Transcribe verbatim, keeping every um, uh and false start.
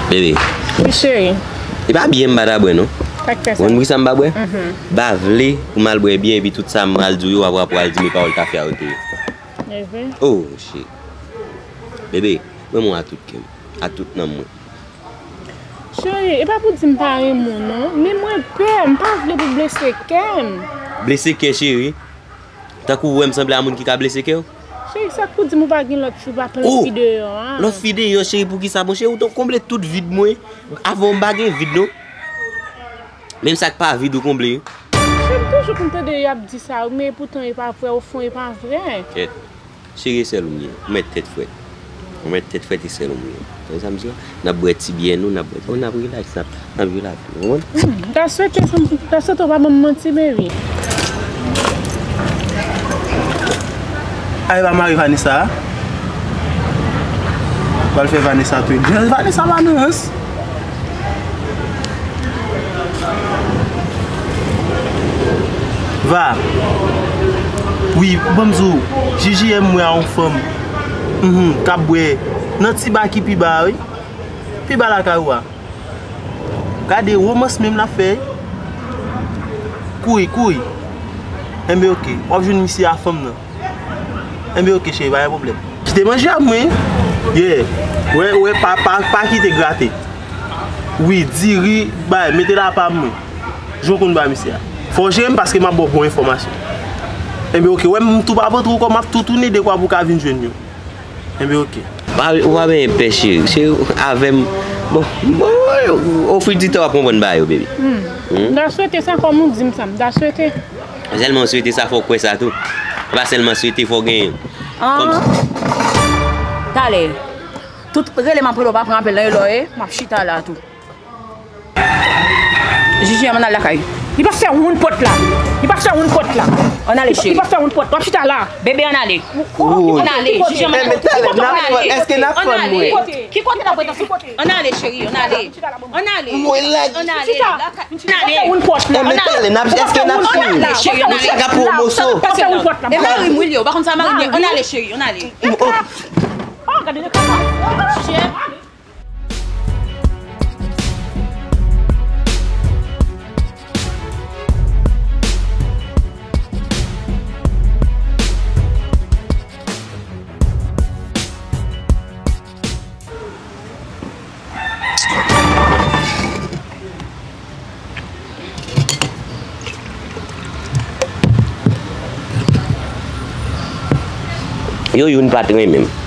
Bebe. Wi, cheri. E pa byen m pa ta bwè, non. Sa k fè sa? Ou konn poukisa m pa bwè? M pa vle pou m al bwè byen, epi tout sa m al di w yo, apre, apre w al di m e pawòl kafe a yo te ye. E vre? Oh, cheri. Bebe, mwen, mwen a tout kè m, a tout nanm mwen. Cheri, e pa pou di m pa renmen w, non. Men mwen pè, m pa vle pou blese kè m. Blese kè, cheri? Tankou ou wè m sanble a moun ki ka blese kè w? Cheri, sa k pou di m ou pa gen lòt fi, ou pa pran lòt fi deyò a? Lòt fi deyò, cheri, poukisa, monchè? Ou t konble tout vid mwen. Avan w m pa gen vid, non. Menm sa k pa vid, ou konble. Cheri, m toujou konn tande y ap di sa, wi, men epoutan, e pa vre, ofon, e pa vre. Kèt. Cheri, e sèl ou m ye. Ou mèt tèt frèt. Ou mèt tèt frèt, e sèl ou m ye. Tande sa m di w? N ap bwè ti byè nou, n ap bwè, oh, n ap rilaks, n ap, n ap rilaks, ou konprann? Hmm, m ta swete, m ta swete w pa ban m manti, baby. A, e pa mari Vanessa a? Pral fè Vanessa touye. Vanessa pa nan rans. Va. Wi, ban m di w, J J M wè a yon fanm. Mhm, k ap bwè nan ti ba ki pi ba a, wi. Pi ba lakay ou a. Gade, womans menm l ap fè. Kouri, kouri. Enben, oke. W ap jwenn misye a fanm nan. Enben, oke, cheri, pa gen pwoblèm. Kite manje a mwen. Yeah. Wè, wè, pa, pa, pa kite grate. Wi, diri, bay, mete la pa mwen. Jan w konn bay misye a. Fò w jere m paske m ap ba w bon enfòmasyon. Enben, oke, wè, m tou pa pantre w kò, m ap tou tounen dekwa pou w ka vin jwenn yo. Enben, oke. Pa, ou pa benyen pè, cheri. Cheri, avè m. Bon, bon, au fil du temps, w ap konprann bagay yo, baby. Hmm. Hmm? M ta swete sa, kòm ou di m sa, m ta swete. Sèlman swete sa, fò w kwè sa tou. E pa sèlman swete, fò w genyen. Ah. Kòm talè. Tout rele m ap rele w, pa pran apèl nan rele w, e m ap chita la tou. J J M, ann al lakay. Li p ap fè woun pòt la. Li p ap fè woun pòt la. Ann ale, cheri. Li p ap fè woun pòt. W ap chita la. Bebe, ann ale. Ann ale. J J M, ann ale. Èske n ap fann mwen? Ki kote n ap rete? Ann ale, cheri, ann ale. Ann ale. Mwen la. Ann ale. Ann ale. Ann ale. Èske n ap fann? Ann ale, cheri, ann ale. Sa ka pran yon moso. E mari m, wi, li ye, ou pa konn sa mari m ye. Ann ale, cheri, ann ale. Oh, gade de kaka. Yo youn pa t renmen m.